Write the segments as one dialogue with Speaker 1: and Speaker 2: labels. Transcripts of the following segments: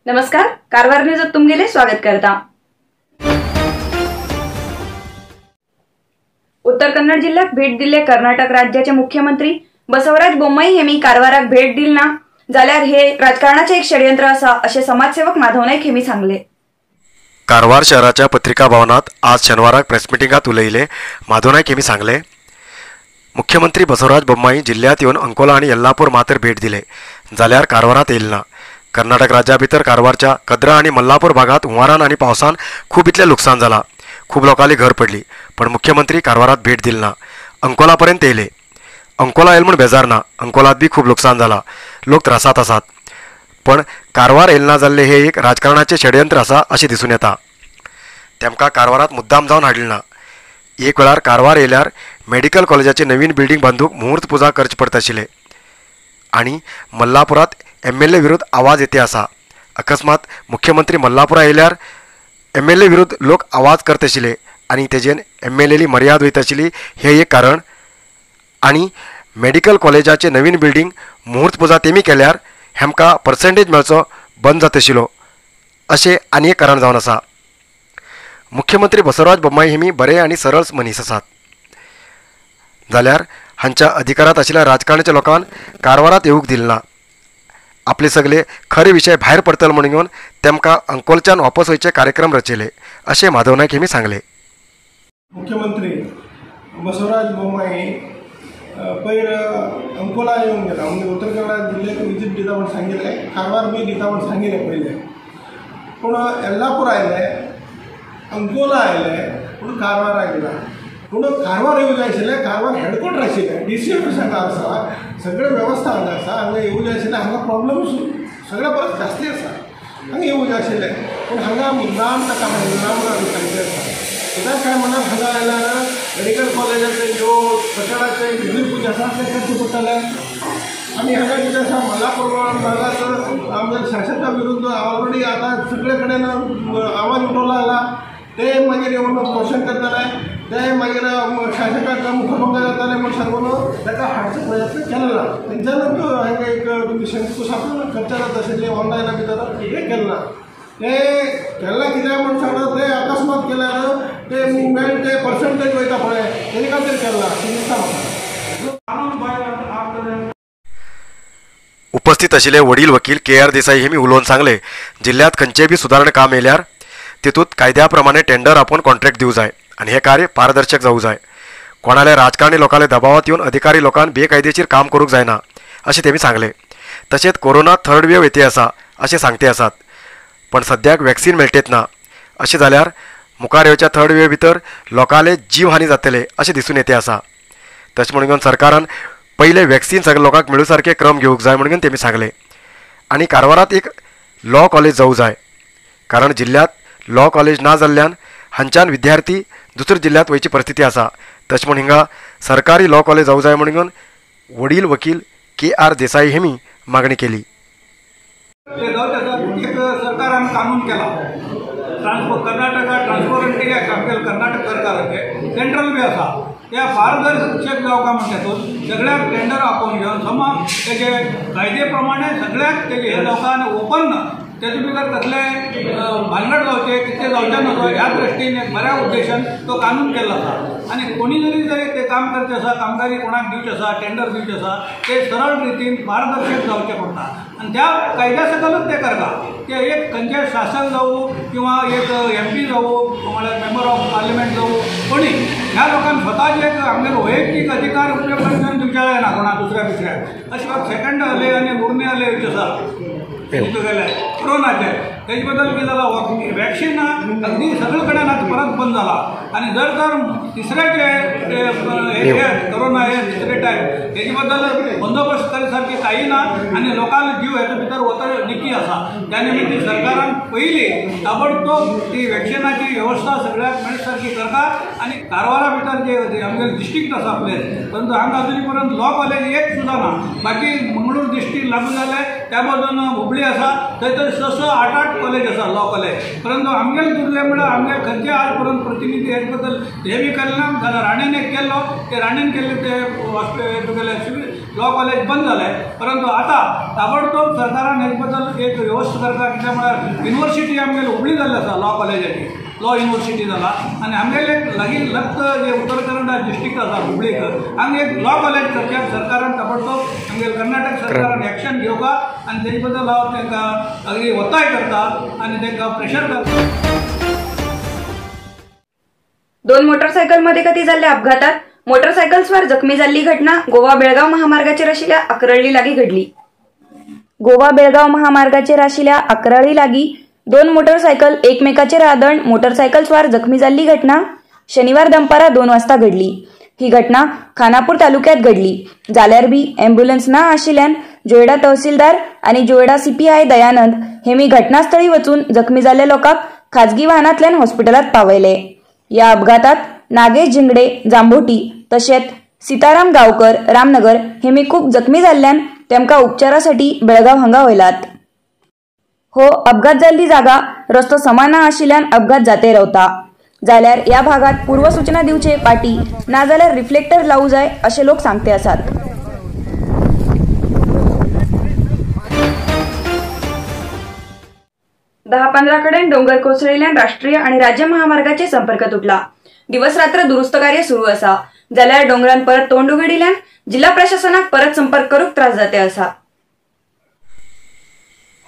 Speaker 1: नमस्कार, कारवार न्यूजात तुमगेले स्वागत करता। उत्तर कन्नड जिल्ह्याक भेट दिल्ले कर्नाटक राज्याचे मुख्यमंत्री बसवराज बोम्मई हेमी कारवाराक भेट दिल ना जाल्यार हे राजकारणाचे एक षडयंत्र आसा अशें समाजसेवक माधव नाईक हेमी सांगले।
Speaker 2: कारवार शहराच्या पत्रिका भवनात आज शनिवाराक प्रेस मिटिंगात उलयले माधव नाईक हेमी सांगले, मुख्यमंत्री बसवराज बोम्मई जिल्ह्यात येवन अंकोला आनी येल्लापूर मात्र भेट दिले जाल्यार कारवारात येयल ना। कर्नाटक राज्या भितर कारवारच्या कद्रा आनी मल्लापूर भागात हुंवारान आनी पावसान खूब इतलें लुकसाण जाला, खूब लोकांली घर पडली, पण मुख्यमंत्री कारवारात भेट दिली ना। अंकोला पर्यंत येयले, अंकोला येयल म्हूण बेजार ना, अंकोलात बी खूब लुकसाण जाला, लोक त्रासात आसात, पण कारवार येयल ना जाल्ले हे एक राजकारणाचे षडयंत्र आसा अशें दिसून येता। तेमकां कारवारात मुद्दाम जावन हाडली ना। एक वेळार कारवार येयल्यार मेडिकल कॉलेजाची नवीन बिल्डींग बांदूंक मुहूर्त पुजा करची पडत आशिल्ले आनी मल्लापुरात एमएलए विरुद्ध आवाज येते आसा। अकस्मात मुख्यमंत्री मल्लापुरा येयल्यार एमएलए विरुद्ध लोक आवाज करत आशिल्ले आनी तेजेन एमएलएली मर्याद वयत आशिल्ली, हें एक कारण। आनी मेडिकल कॉलेजाचे नवीन बिल्डींग मुहूर्त पुजा तेमी केल्यार हेमकां पर्संटेज मेळचो बंद जात आशिल्लो अशें आनी एक कारण जावन आसा। मुख्यमंत्री बसवराज बोम्मई हेमी बरे आनी सरळ मनीस आसात जाल्यार हांच्या अधिकारात आशिल्ल्या राजकारणाच्या लोकांक कारवारात येवंक दिल ना। आपले सगळे खरे विषय भायर पडतले म्हणून घेवन तेमकां अंकोलच्यान वापस वयचे कार्यक्रम रचयले अशें माधव नाईक हेमी सांगले।
Speaker 3: मुख्यमंत्री बसवराज बोम्मई पयर अंकोला येवन गेला, म्हणजे उत्तर कन्नड जिल्ह्याक विजीट दिता म्हूण सांगिल्लें, कारवार बी दिता म्हूण सांगिल्लें पयलें, पूण येल्लापूर आयले, अंकोला आयले, पूण कारवार आयले ना। पूण कारवार येवं जाय आशिल्लें, कारवार हेडक्वॉर्टर आशिल्लें, डी सी ऑफिस हांगा आसा, सगळे वेवस्था हांगा आसा, हांगा येवं जाय आशिल्लें। हांगा प्रॉब्लम्स सगळ्या परस जास्ती आसा, हांगा येवं जाय आशिल्लें, पूण हांगा मुद्दाम ताका हाडना म्हूण आमी सांगिल्लें आसा। कित्याक काय म्हणल्यार हांगा आयल्यार मेडिकल कॉलेजाचे ज्यो कचडाचे विधी पूजा आसा ते करचे पडटले आनी हांगा कितें आसा मल्लापूर भागांत आमच्या शासका विरुद्ध ऑलरेडी आतां सगळे कडेन आवाज उठवला आला, ते मागीर येवन क्वेश्चन करतले, ते मागीर शासकाक मुखभंग जाताले म्हूण सांगून ताका हाडचो प्रयत्न केलो ना। तेंच्यानूच हांगा एक तुमची शंकुस्थापना खर्च जाता आशिल्ली ऑनलायना भितर हें केलें ना। ते केन्ना कित्याक म्हूण सांगता ते अकस्मात केल्यार ते मुवमेंट ते पर्संटेज वयता पळय तेजे खातीर केलें ना अशें दिसता म्हाका।
Speaker 2: उपस्थित आशिल्ले वडील वकील के आर देसाई हेमी उलोवन सांगले, जिल्ह्यात खंयचेय बी सुदारणा काम येयल्यार तेतूंत कायद्या प्रमाणे टेंडर आपोवन कॉन्ट्रॅक्ट दिवं जाय आनी हें कार्य पारदर्शक जावं जाय। कोणाले राजकारणी लोकांले दबावात येवन अधिकारी लोकांक बेकायदेशीर काम करूंक जायना अशें तेमी सांगले। तशेंच कोरोना थर्ड वेव येते आसा अशें सांगते आसात, पण सद्याक वॅक्सीन मेळटेत ना, अशें जाल्यार मुखार येवच्या थर्ड वेव भितर लोकांले जीवहानी जातले अशें दिसून येते आसा। तशें म्हणून सरकारान पयलें वॅक्सीन सगळ्या लोकांक मेळूं सारके क्रम घेवंक जाय म्हणून तेमी सांगले। आनी कारवारात एक लॉ कॉलेज जावं जाय, कारण जिल्ह्यात लॉ कॉलेज ना जाल्ल्यान हांच्यान विद्यार्थी दुसऱ्या जिल्ह्यात वयची परिस्थिती आसा। तशें म्हूण हिंगा सरकारी लॉ कॉलेज जावं जाय म्हणून वडील वकील के आर देसाई हेमी मागणी केली।
Speaker 4: एक सरकारान कानून केला कर्नाटका ट्रान्सपरंटी एक्ट आमगे कर्नाटक सरकाराचे सेंट्रल बी आसा, त्या पारदर्शक जावका म्हण तेतून सगळ्याक टेंडर आपोवन घेवन समज तेजे कायदे प्रमाणे सगळ्याक तेजे हे जावका आनी ओपन तेजे भितर कसले भानगड जावचे कितें जावचें नसो ह्या दृश्टीन एक बऱ्या उद्देशान तो कानून केल्लो आसा। आनी कोणी जरी जरी ते काम करचें आसा, कामगारी कोणाक दिवचें आसा, टेंडर दिवचें आसा, ते सरळ रितीन पारदर्शक जावचें पडटा आनी त्या कायद्या सकलच ते करता। ते एक खंयचें शासक जावं किंवा एक एम पी जावं म्हळ्यार मेंबर ऑफ पार्लिमेंट जावं कोणी ह्या लोकांक स्वताचे एक आमगेलो वैयक्तीक अधिकार उपयोग करून दिवचे जायना कोणा दुसऱ्या बिसऱ्याक। अशें सेकंड अले आनी उरणे अले येवचे आसा गेले कोरोनाचे तेजे बद्दल कितें जाला, वॅक्सीन अगदी सगळे कडेन आतां परत बंद जाला आनी जर तर तिसऱ्याचे हे कोरोना हे तिसरे टायम तेजे बद्दल बंदोबस्त करी सारकी काही ना आनी लोकांक जीव हेतून भितर वता निकी आसा। त्या निमित्त सरकारान पयलीं ताबडतोब ती वॅक्सिनाची वेवस्था सगळ्याक मेळ सारकी करता आनी कारवारा भितर जे आमगे डिस्ट्रिक्ट आसा प्लेस, परंतु हांगा अजून पर्यंत लॉ कॉलेज एक सुद्दां ना, बाकी मंगळूर डिस्ट्रिक्ट लागू जाले त्या बाजून हुबळी आसा थंय तर 6-6, 8-8 कॉलेज आसा लॉ कॉलेज, परंतु आमगेले दुर्ले म्हळ्यार आमगे खंयचे आज पर्यंत प्रतिनिधी हेजे बद्दल हे बी केलें ना। जाल्यार राणेन एक केल्लो, ते राणेन केल्ले ते तुगेले लॉ कॉलेज बंद जालें, परंतु आतां ताबडतोब सरकारान हेजे बद्दल एक वेवस्था करता. कित्याक म्हळ्यार युनिवर्सिटी आमगेली हुबळी जाल्ली आसा लॉ कॉलेजाची, लॉ युनिवर्सिटी जाला आनी आमगेले लागीं लक्त जे उत्तर कन्नडा डिस्ट्रिक्ट आसा हुबळीक हांगा एक लॉ कॉलेज करचें सरकारान ताबडतोब आमगेले कर्नाटक सरकारान एक्शन घेवका आनी तेजे बद्दल हांव तांकां अगदी ಒತ್ತಾಯ करता आनी तांकां प्रेशर करता.
Speaker 1: 2 मोटरसायकलमध्ये गती झालेल्या अपघातात मोटरसायकल्सवर जखमी झालेली घटना गोवा बेळगाव महामार्गाचेर आशिल्ल्या अकरळी लागी घडली. गोवा बेळगाव महामार्गाचेर आशिल्ल्या अकरळी लागी 2 मोटरसायकल एकमेकाचेर आदळून मोटरसायकल्सवर जखमी झालेली घटना शनिवार दनपारा 2 वाजता घडली. ही घटना खानापूर तालुक्यात घडली. जाल्यार बी ॲम्ब्युलन्स ना आशिल्ल्यान जोयडा तहसीलदार आणि जोयडा सीपीआय दयानंद हेमी घटनास्थळी वचून जखमी जाल्ल्या लोकांक खाजगी वाहनांतल्यान हॉस्पिटलात पावयले. या अपघातात नागेश झिंगडे जांभोटी तशेंच सीताराम गावकर रामनगर हेमी खूप जखमी जाल्ल्यान तेमकां उपचारासाठी बेळगाव हांगा व्हेलात. हो अपघात जाल्ली जागा रस्तो समान ना आशिल्ल्यान अपघात जाते रावता. जाल्यार या भागात पूर्वसूचना दिवचे पाटी ना जाल्यार रिफ्लेक्टर लावू जाय अशे लोक सांगते आसात. दहा 15 कडेन डोंगर कोसळिल्ल्यान राष्ट्रीय आणि राज्य महामार्गाचे संपर्क तुटला. दिवस रात्र दुरुस्त कार्य सुरू आसा. जाल्यार डोंगरान परत तोंड उगडिल्ल्यान जिल्हा प्रशासनाक परत संपर्क करूक त्रास जाते आसा.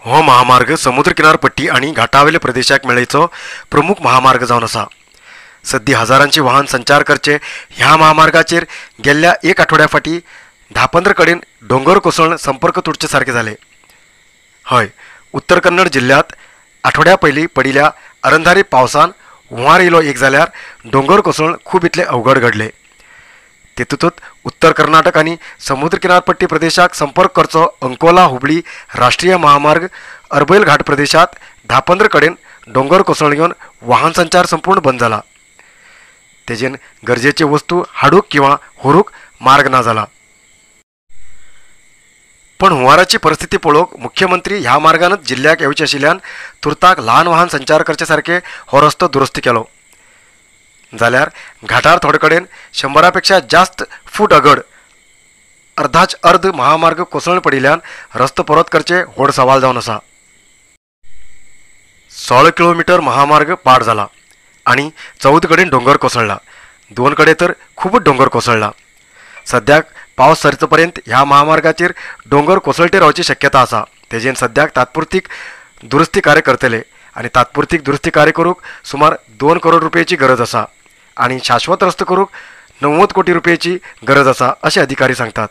Speaker 2: हो महामार्ग समुद्र किनारपट्टी आणि घाटावेले प्रदेशाक मेळयचो प्रमुख महामार्ग जावन आसा. सद्या हजारांची वाहन संचार करचे ह्या महामार्गाचेर गेल्ल्या एक आठवड्या फाटी 10-15 कडेन डोंगर कोसळून संपर्क तुटचे सारके जाले. हय, उत्तर कन्नड जिल्ह्यात आठवड्या पयलीं पडिल्ल्या अरंधारी पावसान हुंवार येयलो एक जाल्यार डोंगर कोसळून खूब इतले अवघड घडले. तेतूंतच उत्तर कर्नाटक आनी समुद्र किनारपट्टी प्रदेशाक संपर्क करचो अंकोला हुबळी राष्ट्रीय महामार्ग अरबैल घाट प्रदेशात 10-15 कडेन डोंगर कोसळून घेवन वाहन संचार संपूर्ण बंद जाला. तेजेन गरजेचे वस्तू हाडूंक किंवा व्हरूंक मार्ग ना जाला. पण हुंवाराची परिस्थिती पळोवंक मुख्यमंत्री ह्या मार्गानच जिल्ह्याक येवचे आशिल्ल्यान तुर्ताक ल्हान वाहन संचार करचे सारके हो रस्तो दुरुस्ती केलो. जाल्यार घाटार थोडे कडेन 100 पेक्षा जास्त फूट अगड अर्धाच अर्ध महामार्ग कोसळून पडिल्ल्यान रस्तो परत करचे व्हड सवाल जावन आसा. 16 किलोमीटर महामार्ग पाड जाला आनी 14 कडेन डोंगर कोसळ्ळा. 2 कडेन तर खूबच डोंगर कोसळ्ळा. सद्याक पावस सरचे पर्यंत ह्या महामार्गाचेर डोंगर कोसळटे रावची शक्यता आसा. तेजेन सद्याक तात्पुरतीक दुरुस्ती कार्य करतले आनी तात्पुरतीक दुरुस्ती कार्य करूंक सुमार 2 करोड रुपयेची गरज आसा आनी शाश्वत रस्तो करूंक 90 कोटी रुपयेची गरज आसा अशें अधिकारी सांगतात.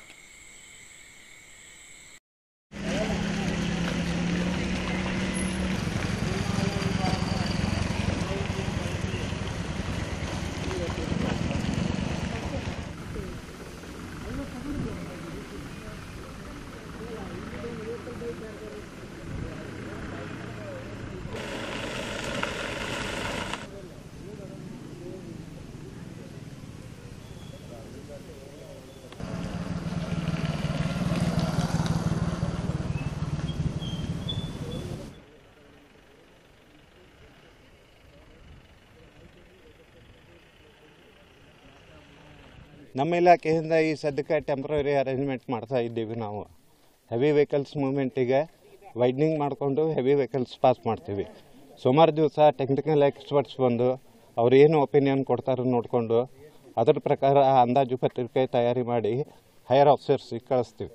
Speaker 5: ನಮ್ಮ ಇಲಾಖೆಯಿಂದ ಈ ಸದ್ಯಕ್ಕೆ ಟೆಂಪ್ರರಿ ಅರೇಂಜ್ಮೆಂಟ್ ಮಾಡ್ತಾ ಇದ್ದೀವಿ. ನಾವು ಹೆವಿ ವೆಹಿಕಲ್ಸ್ ಮೂವ್ಮೆಂಟಿಗೆ ವೈಡ್ನಿಂಗ್ ಮಾಡಿಕೊಂಡು ಹೆವಿ ವೆಹಿಕಲ್ಸ್ ಪಾಸ್ ಮಾಡ್ತೀವಿ. ಸುಮಾರು ದಿವಸ ಟೆಕ್ನಿಕಲ್ ಎಕ್ಸ್ಪರ್ಟ್ಸ್ ಬಂದು ಅವ್ರು ಏನು ಒಪಿನಿಯನ್ ಕೊಡ್ತಾರೋ ನೋಡಿಕೊಂಡು ಅದರ ಪ್ರಕಾರ ಅಂದಾಜು ಪತ್ರಿಕೆ ತಯಾರಿ ಮಾಡಿ ಹೈಯರ್ ಆಫೀಸರ್ಸಿಗೆ ಕಳಿಸ್ತೀವಿ.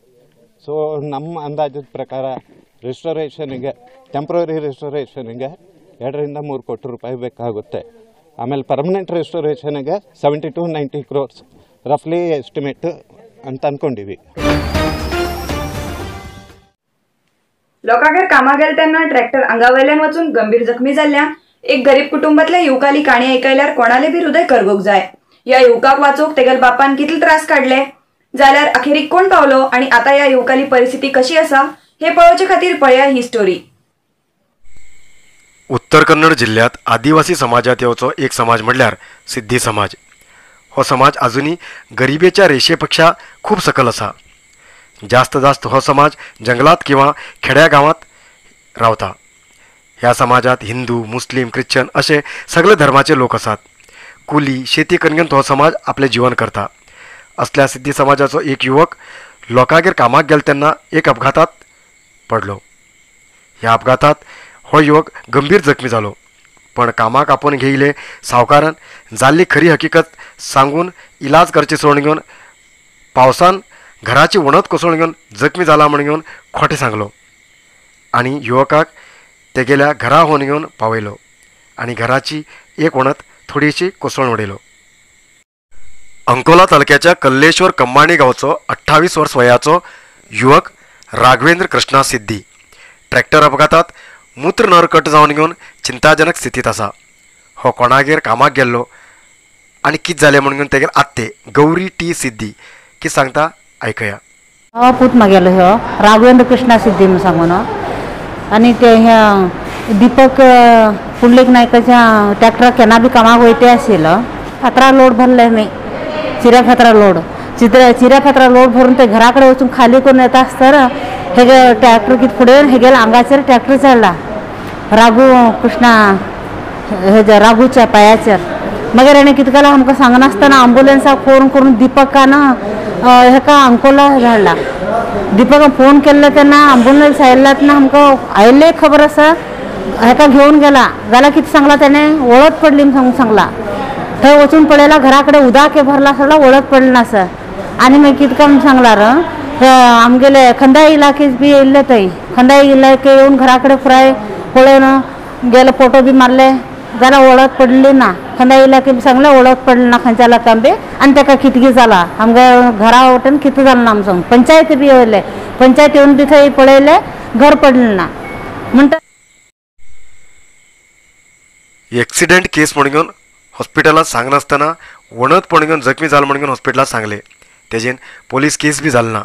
Speaker 5: ಸೊ ನಮ್ಮ ಅಂದಾಜದ ಪ್ರಕಾರ ರಿಸ್ಟೋರೇಷನಿಗೆ, ಟೆಂಪ್ರರಿ ರಿಸ್ಟೋರೇಷನಿಗೆ 2 to 3 ಕೋಟಿ ರೂಪಾಯಿ ಬೇಕಾಗುತ್ತೆ. ಆಮೇಲೆ ಪರ್ಮನೆಂಟ್ ರಿಸ್ಟೋರೇಷನಿಗೆ 70 to 90 crores ರಫ್ಲಿ ಎಸ್ಟಿಮೇಟ್ ಅಂತ ಅನ್ಕೊಂಡಿವಿ.
Speaker 1: लोकांगेर कामाक गेले तेन्ना ट्रॅक्टर आंगावयल्यान वचून गंभीर जखमी जाल्ल्या एक गरीब कुटुंबातल्या युवकाली काणी आयकल्यार कोणाले बी हृदय करगूंक जाय. ह्या युवकाक वाचोवंक तेगेल बापान कितले त्रास काडले जाल्यार अखेरीक कोण पावलो आनी आतां ह्या युवकाली परिस्थिती कशी आसा हे पळोवचे खातीर पळया ही स्टोरी.
Speaker 2: उत्तर कन्नड जिल्ह्यात आदिवासी समाजात येवचो एक समाज म्हणल्यार सिद्धी समाज. हो समाज अजूनही गरिबेच्या रेषेपेक्षा खूब सकल आसा. जास्त जास्त हो समाज जंगलात किंवा खेड्या गांवात रावता. ह्या समाजात हिंदू, मुस्लिम, ख्रिश्चन असे सगळे धर्माचे लोक आसात. कुली शेती करून हो समाज आपले जीवन करता. असल्या सिद्धी समाजाचो एक युवक लोकांगेर कामाक गेलो तेन्ना एक अपघातात पडलो. ह्या अपघातात हो युवक गंभीर जखमी जालो, पण कामाक आपोवन घेयले सावकारान जाल्ली खरी हकीकत सांगून इलाज करचे सोडून घेवन पावसान घराची वणत कोसळून घेवन जखमी जाला म्हण घेवन खोटें सांगलो आनी युवकाक तेगेल्या घरा होवन घेवन पावयलो आनी घराची एक वणत थोडीशी कोसळून उडयलो. अंकोला तालुक्याच्या कल्लेश्वर कम्माणी गांवचो 28 वर्स वयाचो युवक राघवेंद्र कृष्णा सिद्धी ट्रॅक्टर अपघातात मूत्र नरकट जावन घेवन चिंताजनक स्थितीत आसा. हो कोणागेर कामाक गेल्लो आनी कितें जालें म्हण घेवन तेगेर आत्ते गौरी टी सिद्धी की सांगता आयकया.
Speaker 6: हो पूत मागेलो हो राघवेंद्र कृष्णा सिद्धी म्हूण सांगून आनी ते दीपक पुंडलीक नायकाच्या ट्रॅक्टराक केन्ना बी कामाक वयते आशिल्लो. फातरा लोड भरले मी चिऱ्या फातरा लोड चिऱ्या फातरा लोड भरून ते घरा कडेन वचून खाली करून येता आसतना हेगे ट्रॅक्टर कितें फुडें हेगेल्या आंगाचेर ट्रॅक्टर चडला राघू कृष्णा हेज्या राघूच्या पांयाचेर. मागीर हेणें कितें केलां आमकां सांगनासतना एम्बुलन्साक फोन करून दीपकान हेका अंकोला धाडला. दीपकान फोन केल्लो तेन्ना एम्बुलन्स आयिल्ला तेन्ना आमकां आयिल्लें खबर आसा हेका घेवन गेला. जाल्यार कितें सांगलां तेणें वळख पडली म्हूण सांगून सांगला. थंय वचून पळयला घरा कडेन उदक भरला सगळो वळख पडली ना सर. आनी मागीर कितें काय म्हूण सांगलार आमगेले खंदाय इलाखे बी येयल्ले थंय खंदाय इलाखे येवन घरा कडेन पुराय पळोवन गेले फोटो बी मारले जाल्यार वळख पडली ना. खंदाय इलाखे बी सांगलें वळख पडली ना खंयच्या लोकां बी आनी ताका कितकी जाला आमगे घरा वटेन कितें जालें ना म्हूण सांग. पंचायत बी येयले पंचायत येवन बी थंय पळयलें घर पडलें ना म्हणटा.
Speaker 2: एक्सिडेंट केस म्हण घेवन हॉस्पिटलांत सांगनासतना वणत पडून घेवन जखमी जालो म्हण घेवन हॉस्पिटलांत सांगलें. तेजेन पोलीस केस बी जाल ना.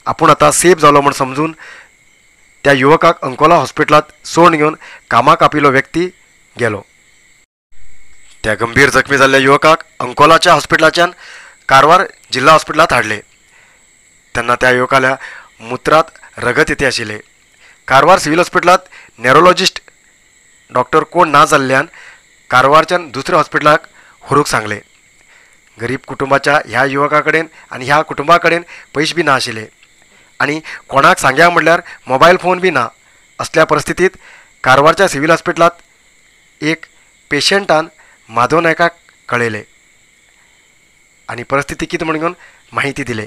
Speaker 2: आपूण आतां सेफ जालो म्हण समजून त्या युवकाक अंकोला हॉस्पिटलांत सोडून घेवन कामाक आपयलो व्यक्ती गेलो. त्या गंभीर जखमी जाल्ल्या युवकाक अंकोलाच्या हॉस्पिटलाच्यान कारवार जिल्हा हॉस्पिटलांत हाडले तेन्ना त्या युवकाल्या मुत्रांत रगत येते आशिल्लें. कारवार सिव्हील हॉस्पिटलांत नेरोलॉजिस्ट डॉक्टर कोण ना जाल्ल्यान कारवारच्यान दुसऱ्या हॉस्पिटलाक व्हरूंक सांगलें. गरीब कुटुंबाच्या ह्या युवका कडेन आनी ह्या कुटुंबा कडेन पयशे बी ना आशिल्ले आनी कोणाक सांग्या म्हणल्यार मोबायल फोन बी ना. असल्या परिस्थितीत कारवारच्या सिव्हील हॉस्पिटलांत एक पेशंटान माधव नायकाक कळयलें आनी परिस्थिती कितें म्हण घेवन माहिती दिले.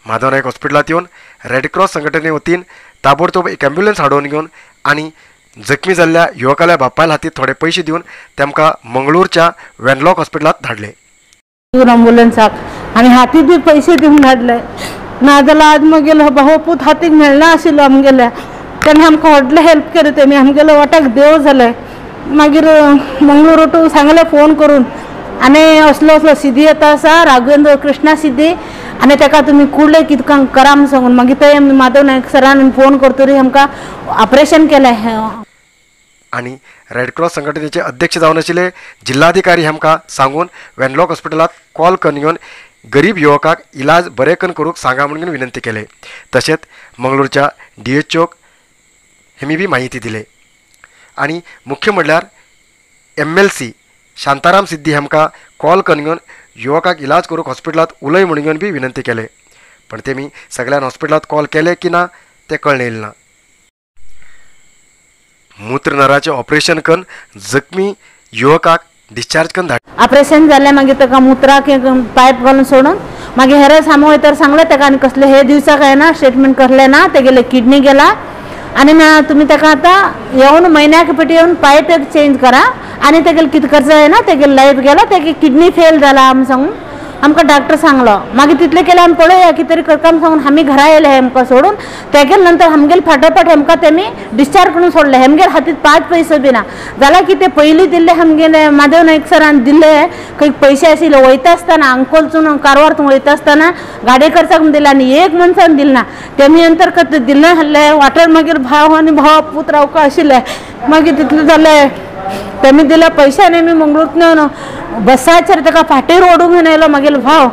Speaker 2: माधव नायक हॉस्पिटलांत येवन रेड क्रॉस संघटने वतीन ताबडतोब एक ॲम्ब्युलन्स हाडोवन घेवन आनी जखमी जाल्ल्या युवकाल्या बापायला हातीत थोडे पयशे दिवन तेमकां मंगळूरच्या वेनलॉक हॉस्पिटलांत धाडले.
Speaker 6: एम्बुलन्साक आनी हातीत बी पयशे दिवन धाडले नाजाल्यार आज म्हगेलो भाव पूत हातीक मेळना आशिल्लो आमगेल्या. तेणें आमकां व्हडलें हेल्प केलें तेमी आमगेलो वाट्याक देव जालें. मागीर मंगळूर टू सांगलें फोन करून आनी असलो असलो सिद्धी येता आसा राघवेंद्र कृष्णा सिद्धी आनी ताका तुमी कुडले कितें करा म्हूण सांगून. मागीर ते माधव नायक सरान फोन करतरी आमकां ऑपरेशन केलें.
Speaker 2: आनी रेड क्रॉस संघटनेचे अध्यक्ष जावन आशिल्ले जिल्हाधिकारी आमकां सांगून वेनलॉक हॉस्पिटलांत कॉल करून घेवन गरीब युवकाक इलाज बरें करून करूंक सांगा म्हणून विनंती केले. तशेंच मंगळूरच्या DHOक हेमी बी माहिती दिले आनी मुख्य म्हणल्यार MLC Shantaram सिद्धी आमकां कॉल करून घेवन युवकाक इलाज करूंक हॉस्पिटलांत उलय म्हणून घेवन बी विनंती केले. पण तेमी सगळ्यान हॉस्पिटलांत कॉल केले की ना तें कळ्ळें येयलें ना. मूत्रनराचें ऑपरेशन करून जखमी युवकाक डिस्चार्ज करून धाड.
Speaker 6: ऑपरेशन जालें मागीर ताका मुत्राक पायप घालून सोडून मागीर हेरच आमी वयतर सांगलें ताका आनी कसलें हे दिवसाक येना स्टेटमेंट कसलें ना तेगेलें किडनी गेला आनी तुमी ताका आतां येवन म्हयन्याक पेटी येवन पायप एक चेंज करा आनी तेगेलें कितें करचें जायना तेगेलें लायफ गेला तेगे किडनी फेल जाला म्हूण सांगून आमकां डॉक्टर सांगलो. मागीर तितलें केलें आमी पळोवया कितें तरी करता म्हूण सांगून आमी घरा येयले हेमकां सोडून. तेगेले नंतर आमगेले फाटोफाट हेमकां तेमी डिस्चार्ज करून सोडले. हेमगेले हातीत 5 पयसो बी ना जाल्यार कितें पयलीं दिल्ले आमगेले माधव नायक सरान दिल्ले खंय पयशे आशिल्ले वयता आसतना अंकोलसून कारवार वयता आसतना गाडये खर्चाक दिले आनी एक मनशान दिले ना. तेमी नंतर दिल्ले आहले वाटेर मागीर भाव आनी भाव पूत रावका आशिल्ले. मागीर तितलें जालें तेमी दिल्या पयशांनी आमी मंगळूर बसाचेर ताका फाटीर ओडून घेवन येयलो मागीर भाव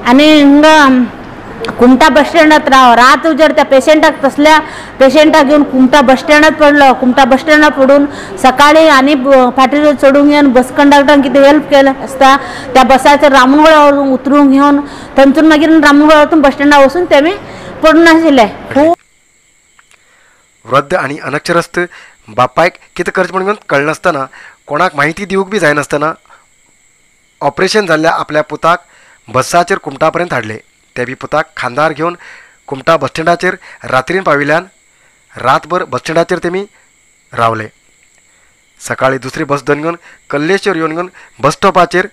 Speaker 6: आनी हिंगा कुमटा बस स्टँडात राव रात उजेड त्या पेशंटाक तसल्या पेशंटाक घेवन कुमटा बस स्टँडात पडलो. कुमटा बस स्टँडात पडून सकाळी आनी फाटीर चडून घेवन बस कंडक्टरान कितें हेल्प केलें आसता त्या बसाचेर रामणगुळा वचून उतरून घेवन थंयसून मागीर रामणगुळा वचून बस स्टँडार वचून तेमी पडून नाशिल्ले. खूब
Speaker 2: वृद्ध आनी अनक्षरस्थ बापायक कितें करचें म्हणून कळनासतना कोणाक माहिती दिवंक बी जायनासतना ऑपरेशन जाल्ल्या आपल्या पुताक बसाचेर कुमटा पर्यंत हाडले. ते बी पुताक खांदार घेवन कुमटा बस स्टँडाचेर रात्रीन पाविल्ल्यान रातभर बस स्टँडाचेर तेमी रावले. सकाळी दुसरी बस धरून घेवन कल्लेश्वर येवन घेवन बस स्टॉपाचेर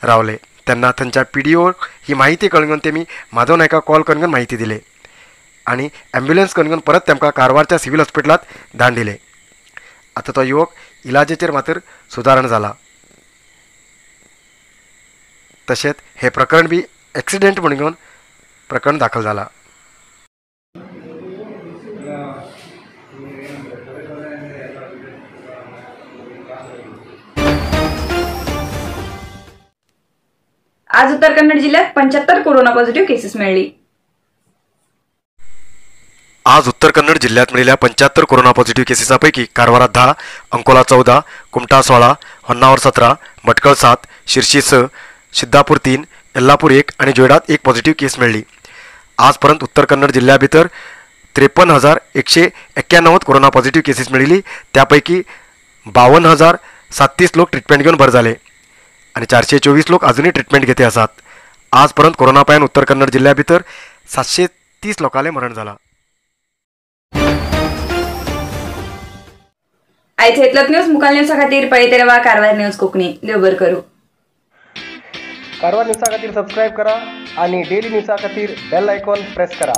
Speaker 2: रावले. तेन्ना थंयच्या PDO ही माहिती कळून घेवन तेमी माधव नायकाक कॉल करून घेवन माहिती दिले आनी ॲम्ब्युलन्स करून घेवन परत तेमकां कारवारच्या सिव्हील हॉस्पिटलांत धाडून दिले. आतां तो युवक इलाजेचेर मात्र सुदारण जाला. तशेंच हे प्रकरण बी एक्सिडेंट म्हणून घेवन प्रकरण दाखल जाला.
Speaker 1: आज उत्तर कन्नड जिल्ह्यात 75 कोरोना पॉझिटिव्ह केसेस मिळाली.
Speaker 2: आज उत्तर कन्नड जिल्ह्यात मिळालेल्या 75 कोरोना पॉझिटिव्ह केसेसापैकी कारवारात 10, अंकोला 14, कुमटा 16, होन्नावर 17, भटकळ 7, शिर्शी 6, सिद्धापूर 3, यल्लापूर 1 आणि जोयडात 1 पॉझिटिव्ह केस मिळाली. आजपर्यंत उत्तर कन्नड जिल्ह्याभितर 53,191 कोरोना पॉझिटिव्ह केसेस मिळाली. त्यापैकी 52,037 लोक ट्रीटमेंट घेऊन बरे झाले आणि 424 लोक अजूनही ट्रीटमेंट घेते आसात. आजपर्यंत कोरोना पायान उत्तर कन्नड जिल्ह्याभितर 730 लोकांले मरण झाला.
Speaker 1: आयज इतलोच न्यूज मुखाल न्यूजा खातीर पळयत रावा कारवार न्यूज कोंकणी. देव बरें करूं.
Speaker 7: कारवार न्यूजा खातीर सबस्क्रायब करा आणि डेली न्यूजा खातीर बेल आयकॉन प्रेस करा.